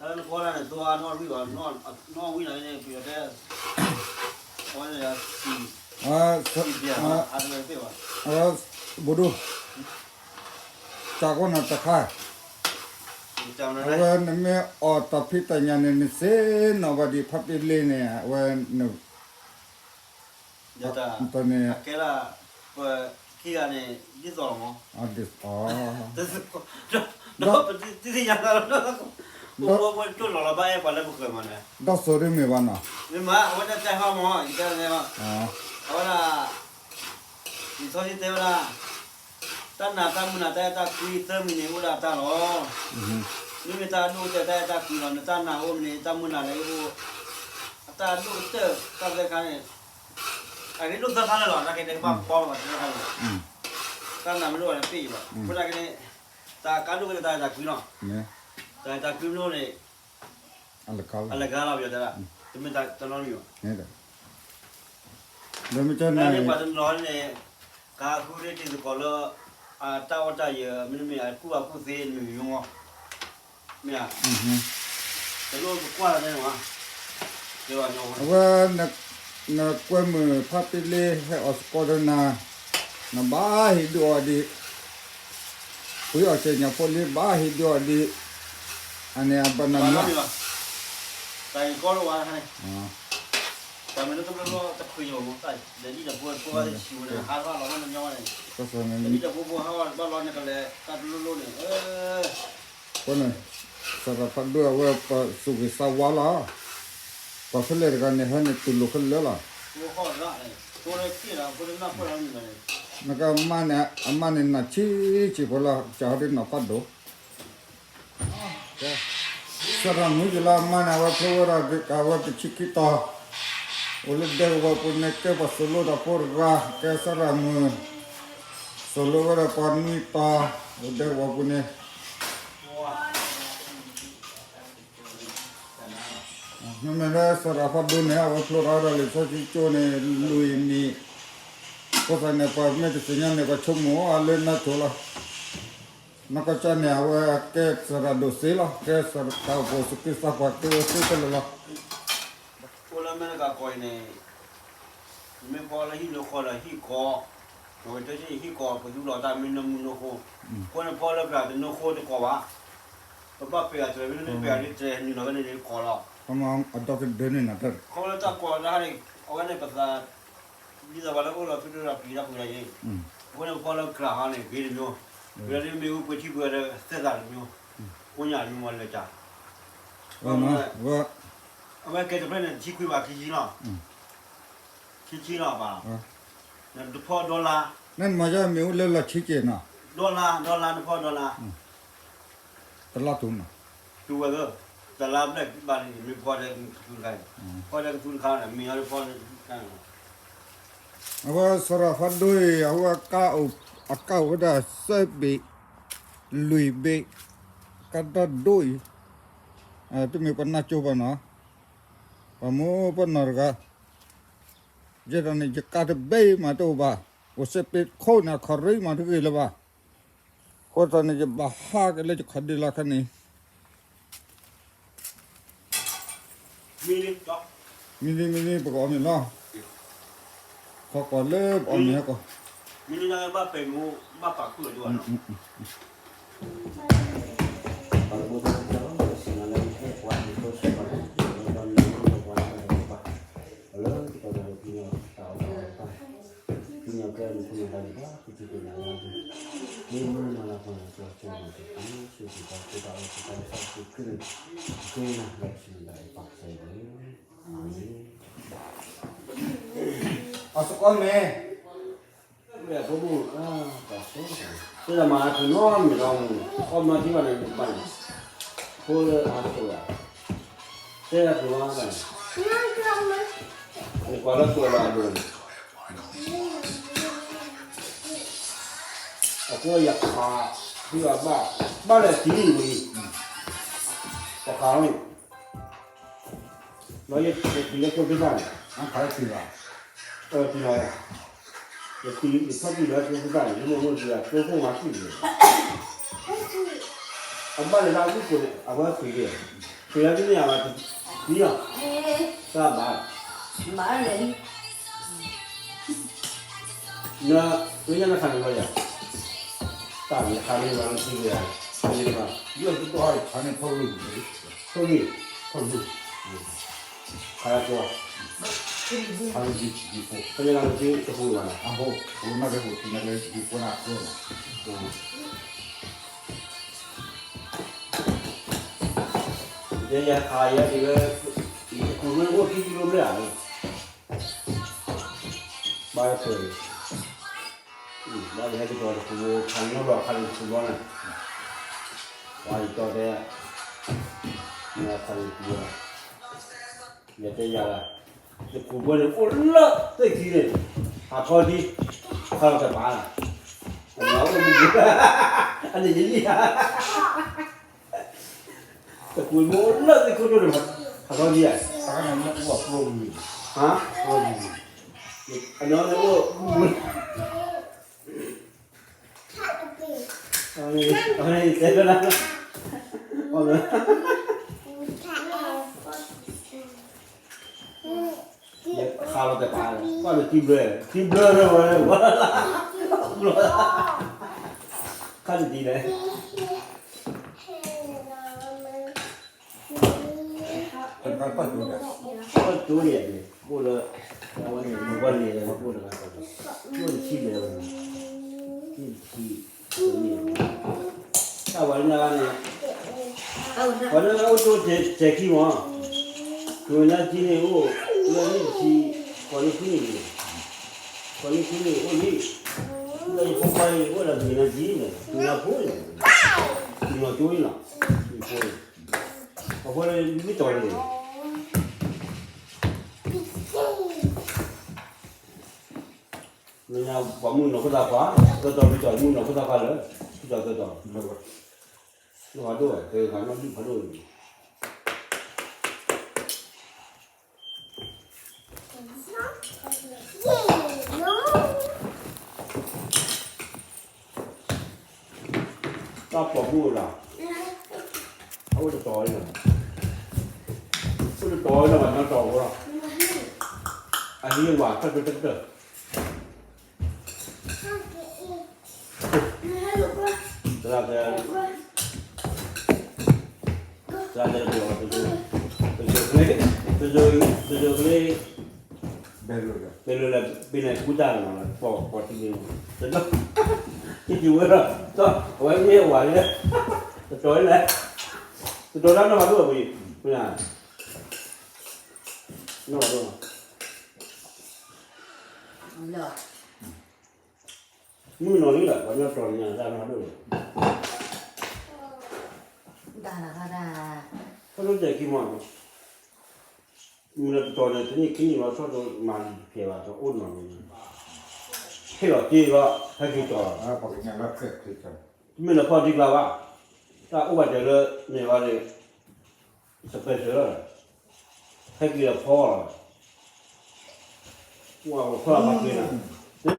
နကွၢ်န့ၣ် သိအနီၣ်ဝံၣ်ဘၣ်, နီၣ်ဝံၣ်န့ၣ် ပယီၤတဲ အဝဲန့ၣ် စံးဘၣ် အတဝဲသ့ၣ်ဘၣ်, ဘိဒိၣ် ကၢ်ကီၢ်နီၤတခါ, အဝဲနမ့ၢ်အီၣ်တၢ်ဖံးတၢ်ညၣ်န့ၣ် နစ့နီၣ်ဘၣ်ဒံးဖးပ့လ့န့ၣ် အဝဲ တၢ်န့ၣ် အကဲဒၣ် ပခံဂၤန့ၣ် ဒ်သိးလီၤမး, ဒ်သိး ဒီးပတသ့ၣ်ညါသးလီၤ, အိၣ်ဝဲတၢ်လီၤလီၤဘၣ်အဲၣ်ပှၤလၢပဃၢၤမးန့ၣ်, ဒီးစိၤဒ်မ့ၢ်ဘၣ်နီၤ, မ့ၢ်မး အဝဲဒၣ်တဲဟီမး ယတဲန့ၣ်, အဝဲဒၣ် ယဆီယတဲဝဲဒၣ် တၢ်နာ်တၢ်မုၢ်နာ်တၢ်အဲၣ်တၢ်ကွံသၢမံၤန့ၣ် အိၣ်ဒၣ်တၢ်လီၤ. မ့မ့ၢ်တၢ်အဒိၣ်ကတၢၢ်တၢ်အဲၣ်တၢ်ကွံလီၤ. နတၢ်နာ်အိၣ်မ့ၢ်န့ၣ် တၢ်မုၢ်နာ်လၢယအိၣ်, အတၢ်အဒိၣ်ကတၢၢ်တၢ်သၢခါန့ၣ်, အဂ့ၤဒိၣ်သၢခါလၢာ်လီၤ. တၢ်ကဲတဲကဘၣ်ပီလီၤသၢခါန့ၣ်, တၢ်နာ်မ့ၢ်ဒိၣ်ဘၣ်န့ၣ်ပ့ၢ်ယဘၣ်. အဃိသတးကန့ၣ် တၢ်ကါဒိၣ်ကတၢၢ်တၢ်အဲၣ်တၢ်ကွံလီၤ. တၢ်အဲၣ်တၢ်ကွံမ့ၢ်ဒိၣ်န့ၣ် အလၢကါလီၤ ပယီၤတဲဒၣ်, တမ့ၢ်တၢ်တနီၤမံၤဘၣ်. တၢ်န့ၣ်ပှၤတနီၤန့ၣ် ကဟးဃုန့ၢ်တံၤသကိးလၢ အတၢ်အီၣ်တၢ်ယၢၤ မ့တမ့ၢ်အကူၣ်ဘၣ်ကူၣ်သ့ မ့ၢ်မ့ၢ်မီၤ, မ့ၢ်ဧါ, တလိၣ်ကကွၢ်လီၤန့ၣ်မး, အဝဲ နကွဲမုာ်ဖးပ့လ့ဟဲအီၣ်သကိးဒီးနၤ, နဘၣ်ဟ့ၣ်ဒုးအီၤဒံး, ပှ့ၤအီၣ်ကဲညၣ်ဖိလံ ဘၣ်ဟ့ၣ်ဒုးအီၤဒံး, အန့ၣ်အဘၣ်နမၤ တၢ်ကီလၢဝဲန့ၣ်, တၢ်မ့ၢ်လၢတဘျီဘျီတဖုညိၣ်မူတၢ် ဒီးဒ်တၢ်ဖိတဖိဟဲဆူၣ်ဝဲန့ၣ် ဟးထီၣ်လီၤဝဲန့ၣ်ညီဝဲန့ၣ်, ဒ်တၢ်ဖိဖိဟးထီၣ်ဘၣ်လီၤန့ၣ်ကလဲၤတၢ်တလိၣ်လိၣ်န့ၣ်, အဃိန့ၣ် စရၣ်ဖးဒိၣ်အဝဲပသူၣ်ဂ့ၤသးဝါလီၤ, ပှၤဖဲလဲၣ်တဂၤန့ၣ် ဟဲန့ၣ်တူၢ်လိာ်ခဲလၢာ်လီၤ, နကမၣ်န့ၣ် အမါန့ၣ်နၢ်ဆံးဆံးဖိလီၤ ကဟီဒ်နီၢ်ဖးဒိၣ် စရၣ်မုၣ်ယလၢအမါန့ၣ် အဝဲဖျိဝဲဒၣ်က့ၤကးဝဲတဆံခံတီၤ, အိၣ်လၢဒဲကဝီၤပူၤန့ၣ် ကဲပှၤသိၣ်လိတၢ်ဖိတဂၤ ကဲစရၣ်မုၣ်, သိၣ်လိဝဲဒၣ်ပှၤနွံတီၤ, အိၣ်ဒဲကဝီၤပူၤန့ၣ် မ့မ့ၢ်လၢစရၣ်ဖးဒိၣ်န့ၣ် အဝဲဖျိထီၣ်ဝဲဒၣ်လံာ်စီဆှံကၠိန့ၣ် လွံၢ်နံၣ်, အဃိသတးန့ၣ် ပှၤမ့ၢ်တသ့ၣ်ညါန့ၣ် ပှၤဆိကမိၣ်အီၤလၢနါထိၣ်လီၤ, နီၢ်ကီၢ်ကၠီန့ၣ် အဝဲကဲစရၣ်ဒိၣ်စ့လီၤ, ကဲစရၣ်တၢ်အိၣ်ဖှိၣ်သူၣ်က့သးပှၢ်ကဲဝဲသ့ခဲလၢာ်လီၤ. အိၣ်လၢအမဲရကၤကီၢ်အံၤန့ၣ် နမ့ၢ်ဖီလၢဟံၣ်လၢဃီဒီးဟံၣ်ကီၢ်, နဝဲတဲဟံၣ်ကီၢ်ပသူလီၤတၢ်မ့ၢ်နၢမူနၢဃိ, အဃိန့ၣ်ဖီလၢပှၤတနၢဃိတကီၢ်ဘၣ်, ပဘၣ်ပဲာ်အတြဲၤမ့ၢ်နမ့ၢ်ပဲာ်အတြဲၤနုာ်လီၤဝဲန့ၣ်န့ၣ်ကီၢ်လီၤ. အဒီသဒၢန့ၣ်နတၢ် ခီဖျိလၢတၢ်ကီၢ်တၢ်ဟါန့ၣ် အဝဲန့ၣ်ပသး ဒ်သိးပှၤလၢအိၣ်လီၤဖုတၢ်ပျံၤတၢ်ဖုးတၢ်ယ့ၣ်, အဃိန့ၣ်ပဖီလၢကြၢးဟါန့ၣ် ဂ့ၤတမျိုး, ဝဲဒၣ်ဒ်မ့ၢ်အူပှ့ၤထံပှ့ၤဒီးသဲသးတမျိုး, အိၣ်ညၣ်တမျိုးမးလၢကၢ်, အဝဲကဲတဖျၢၣ်န့ၣ် တဆံခွံဘၣ်ခံဆံလီၤ, ခံဆံလီၤဘၣ်, နတဖီဒီလါ, နမၤယါမ့ၢ်အိၣ်လၢလီၤဆံက့ၤနီၤ, ဒီလါ ဒီလါနဖီဒီလါ တလါတူၢ်နီၤ, တူၢ်ဝဲသၢ, တလါဘျဲၣ်ဘၣ်န့ၣ် မ့ၢ်ဖီဒီးကသူတခါ, ဖီဒီးကသူတခါန့ၣ် မ့ၢ်အီၤဖီ, အဝဲစရၣ်ဖးဒိၣ်အံၤ အဝဲအကါအိၣ်ဝဲဒၣ်သၢဘ့ၣ်, လွံၢ်ဘ့ၣ်, ကါတၢ်ဒိၣ်အံၤ, တမ့ၢ်ပနၢ်ကၠိဘၣ်နီၤ, ပှၤမိၢ်ပှၢ်နီၢ်တဂၤ, ယဲဒၣ်န့ၣ် ယကါတဘ့ၣ်မးတအိၣ်ဘၣ်, အိၣ်စဲးပ့းခိၣ်န့ၣ် အခီၣ်ရ့မးတဂ့ၤလၢၤဘၣ်, အဃိသတးန့ၣ် ယဘၣ်ဟးက့ၤလၢယခီၣ်ဒ့လီၤခါန့ၣ် မံလံ မံလံ ပကအီၣ်မ့ၤလီၤ, ခီကီၢ်လၢပအီၣ်မ့ၤဟဲကီၢ်, မံလံ ဘၣ်ပဲာ်မူ ဘၣ်ပာ်ခူၣ်လီၤဒ်ဝဲနီၤ.အစကီမ့ၢ် တဲဒၣ်မၤအကနီၤမ့ၢ်လီၤမူ, အီၣ်မၤထံဘၣ်န့ၣ် ဘၣ်န့ၣ်, ဖိလၢအသိးဘၣ်, တဲဒၣ်ကျိၤမၤဘၣ်န့ၣ်, နကွၢ်လၢကျိၤလီၤအဒိၣ်န့ၣ်, အဃိယခး, ဒ်ဘၣ်, ဘၣ်လဲၣ်တံၤဝံၤ, ပခးလီၤန့ၣ် ဒီးယတံၤလၢကျိၣ်ဖိသၣ်န့ၣ်, တံၤလီၤ, ယထီၣ်တံၤလၢကျိၣ်ဖိသၣ်န့ၣ် ယမိၢ်မိၢ်တံၤလၢကျိၣ်ဖိမၤတံၤန့ၣ်, အဘၣ်လဲၤလၢအဝံၣ်ကိၣ်န့ၣ် အဝဲဃ့ၢ်က့ၤ, ပယီၤတန့ၢ်အဘၣ်, ပယီၤ, တၢ်ဘၣ်, မၤလဲၣ်, န, နညါနခးန့ၣ်ဘျီယၤ, တၢ်နခးန့ၣ်ဘျီနထံၣ်ကယၤ, ယဲၢ်တဘၣ်, ယဲၢ်တဘၣ်ခါန့ၣ်ဖီၣ်လုၢ်, ဖီၣ်လုၢ်, ဖီၣ်လုၢ်, ခါလၢကီ, ဖဲန့ၣ်နထံၣ်တဟူးဘၣ်, အဟိ, ဟိနကဟူးထံနကဟူးဖိနၤကျိနီၤ. တဲယၤခးယဲဒ်လၢ, ယတကူးမ့ၢ်အိၣ်ခံကံလိမ့ၢ်ဧါ, ဘၣ်ယၤပၢၢ်, ဘၣ်ယဟဲက့ၤကီၤတကူးဘိ ခးညီလီၤခးလၢတကူးဘိန့ၣ်, ပှၤယတီတဲ, မ့ၢ်ခးလၢတကူးဘိ, ယတဲယၤလၢ, တကူးဘိန့ၣ်အိၣ်လၢသ့ၣ်ခံန့ၣ်, ဟးထီဒ်, ခးလီၤတပၤ, အန့ၣ်ယလံ, တကူးဘိအိၣ်လၢသ့ၣ်ခိၣ်ဒိၣ်န့ၣ်, ဟးထီဒ်ဧါ, ဟါ, အန့ၣ်အိၣ်, အန့ၣ်တဲလၢ, ခးလီၤတပၤ, ကွၢ်လၢထံဘျၢ, ထံဘျၢလၢဝဲ, ခါတဒ်လဲၣ်, ကီၢ်ကၠိန့ၣ်, အိၣ်လၢ, အဝဲန့ၣ် မုၢ်ကီၢ်န့ၣ် အိၣ်တဂၤ, အိၣ်တထံၣ်လဲၣ်, ထံၣ်တထံၣ်, တၢ်ဝဲန့ၣ်, ပှၤလၢအိၣ်တ့ၢ်တဲာ်ခံမး, ကဝဲနၢ်ထံန့ၣ်အိၣ်, လၢနံၣ်တဆံ, ကီၢ်နံၣ်ခွံန့ၣ်, ကီၢ်နံၣ်ခွံန့ၣ်အိၣ်လံ, လၢယဖိခွါအံၤအိၣ်ဒီးကဝဲနၢ်ထံန့ၣ်, ကဝဲနၢ်ဖိန့ၣ်, ကဝဲနၢ်ကၠိန့ၣ်လီၤ, အဃိန့ၣ်မ့ၢ်တီၤန့ၣ် လၢညါပှၤမုၣ်နီၢ်ခိသးခွါ, ကတီၤမ့ၢ်တီၤ မုၣ်နီၢ်ခိသးခွါလၢ, ကတီၤကတီၤ, လၢဖးဒိၣ်, ကဲဖးဒိၣ်န့ၣ်, တၢ်ပိာ်မုၣ်လီၤ, အအိၣ်တတီၤလီၤ, အိၣ်တတီၤလီၤ ပှၤညီတီၤဖိလီၤ, အဟံးဝၤတၢၢ်တၢၢ်တၢၢ်, သရၣ်တဲ, သရၣ်တဲ, ပယီၤ, ပယီၤကလ့, ပယီၤကလ့, ပယီၤလၢ, ပယီၤလၢ, ပယီၤန့ၣ်ကူတၢ်လီၤမးလၢ, ပှၤ, ပှၤထံန့ၣ်, တတီၤ, က့ၤတုၤဝဲဒီး, အဝဲမ့ၢ်ဝၤလံ, တတီၤလံ, တတီၤတၢ်နီၢ်မးဒိၣ်ဝဲ, နီၢ်မးဒိၣ်, မုၢ်နီၢ်လံလီၤ ပှၤညီတီၤန့ၣ် တၢ်နီၢ်ဒိၣ်န့ၣ်, တၢ်လီၤ, တၢ်လီၤ, ဖဲလၢတဲာ်ခံမး, မုၢ်နီၢ်တတီၤန့ၣ် တနံၣ်ခံနံၣ်လီၤ ဆီၣ်ဒိၣ်မၤလံတကဲဘၣ် တအိၣ်နီၢ်န့ၣ်, ဟ့ၣ်လီၤတ့ၢ်လီၤ ဟဲက့ၤတီၤလီၤ, တမ့ၢ်လၢဖီၣ်တံၢ်ကျါဘၣ်, တၢ်အိၣ်ဘၣ်တဲလၢ, မ့ၢ်ဝဲန့ၣ်, စပဲးစၢၤလီၤ, ဟဲက့ၤဒီးဖီလီၤ, ဝဲဖီလီၤဖီက့ၤလီၤ